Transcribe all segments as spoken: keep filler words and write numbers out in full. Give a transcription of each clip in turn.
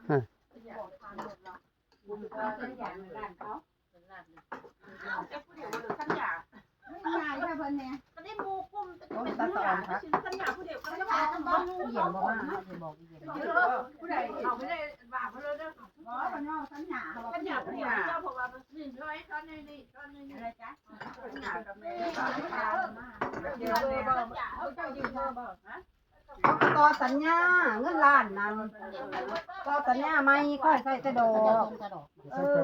ฮะ มันง่ายแค่เพิ่นเนี่ย โอ้ยตาสอนครับ สัญญาผู้เดียวกันแล้วก็ต้อง เย็นบ่ว่าเนาะเย็นบอกเย็น ผู้ใดเอาไม่ได้บาปเลยเด้อ อ๋อมันว่าสัญญาเขาว่า สัญญาผู้เดียวเจ้าเพราะว่ามันนี่ร้อยตอนนี้นี่ตอนนี้นี่ อะไรจ๊ะ สัญญากับแม่สัญญา เดี๋ยวเบอร์บอกเขาเจ้ายืมเบอร์บอกนะเขาก็ต่อสัญญาเงินล้านนั้นต่อสัญญาใหม่ค่อยใส่แต่ดอก เจ้า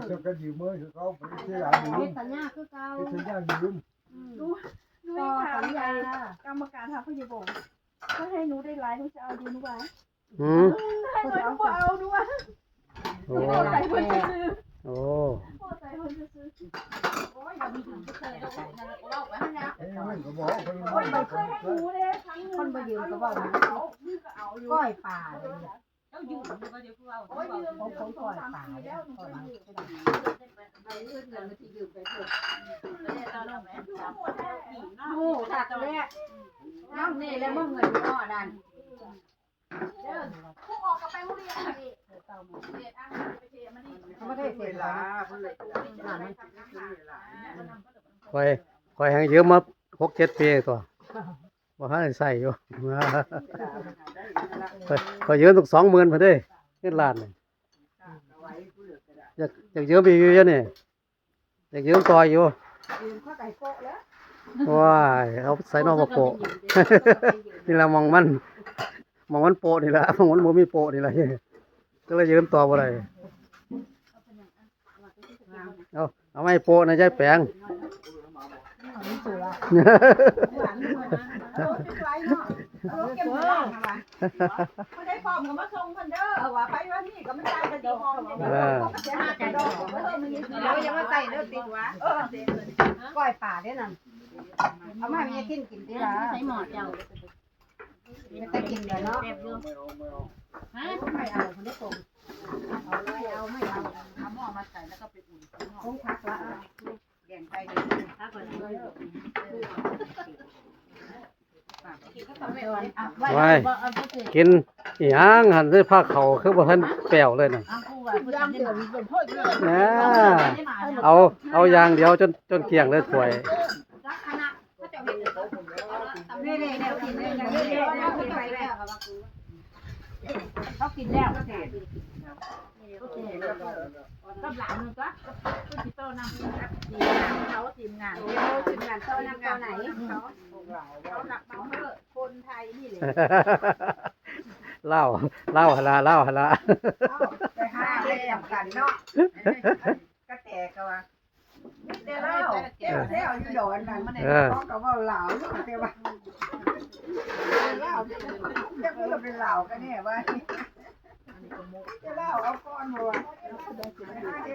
เจ้าก็ยืมมือคือเขาไปเสียหลังยื เฮ็ ม ดสัญญาคือเก่า ไปเสียหลังยืม อืม ดูดู ต่อ ให้ถาม สัญญา กรรมการทางพยาบาลถ้าให้หนูได้หลายหนูจะเอาดูหนูว่า อืม ให้หนูบ่เอาดูว่า โอ้ พ่อใส่คนซื้อ โอ้ พ่อใส่คนซื้อ โอ้ยเรามีถึงเคยเราเล่าไปให้นะ เอ้ยมันก็บอกคน คนบ่เคยให้หนูเลยทั้ง คนบ่ยืมก็บอกนะ นี่ก็เอาอยู่ ก้อยป่าเลย เจ้าอยู่มันก็เดี๋ยวพวกเรา โอ้ยยืมสองสามปีแล้วหนูก็ยืม เงินมันที่ยืมไปเถอะ ไม่ได้ตอนเราแม่ โอ้ตักเลยน้ำนี่แล้วมึงเงินพ่อนั่น พวกออกกับไปโรงเรียนนี่ ไม่ได้เสีย เวลาเพิ่นเลย ข่อยข่อยแฮงยืมมาหกเจ็ดปีตัวบ่ทันได้ใช้อยู่ ข่อยข่อยยืมตั้งสองหมื่นพุ่นเด้เงินล้านนี่อยากอยากยืมอีกอยู่เด้นี่อยากยืมต่ออยู่ ยืมเข้าไปโปะแล้ว ว้ายเอาใส่นอกมาโปะนี่ละหม่องมันหม่องมันโปะนี่ละหม่องมันบ่มีโปะนี่ละก็เลยยืมต่อบ่ได้เอาเอาไม้โปะนะยายแปง ไม่ได้พร้อมก็มาส่งเพิ่นเด้อว่าไปวันนี้ก็ไม่ได้กระดอก เออ จะหากระดอกเพิ่มมันนี่ เรายังมาใส่เลือดติดวะ เออก้อยป่าเด้นั่นเอามามีกินกินติล่ะ ใส่หมอดเจ้า ไม่ได้กินเดี๋ยวเนาะ แบบอยู่ ไม่เอาคนนี้ส่งเอาไม่เอาไม่เอา เอาหม้อมาใส่แล้วก็ไปอุ่นข้างนอก คงพักละ แบ่งไปเลยถ้าคนนี้ ไว้กินอีหยังหั่นได้ผ้าเขาวคือบ่ทันแปวเลยน่ะ เอาคู่ว่า ย่างเดียวมีเป็นโทษเลย นะเอาเอาอย่างเดียวจนจนเกลี้ยงเลยถ้วย ลักษณะเขาจะเห็นนี่นี่นี่นี่นี่ไปแล้วเขากินแล้ว กับหลานนึงก็คือพี่โตนั่งเขาทีมงาน โอ้ถึงงานเต้านั่งเต้าไหน เขาหลักมาเพื่อคนไทยนี่แหละ เล่าเล่าหนละเล่าหนละ ไปหาอะไรกันเนาะกระแตก็ว่าแต่เล่าแก้วแซวอยู่ดอนนั่น เออ เขาก็ว่าลาวเนาะแต่ว่าลาวจะเพื่อเป็นลาวกันแน่ว่าจะเล่าเอาก้อนบ่ว่าเฮ็ด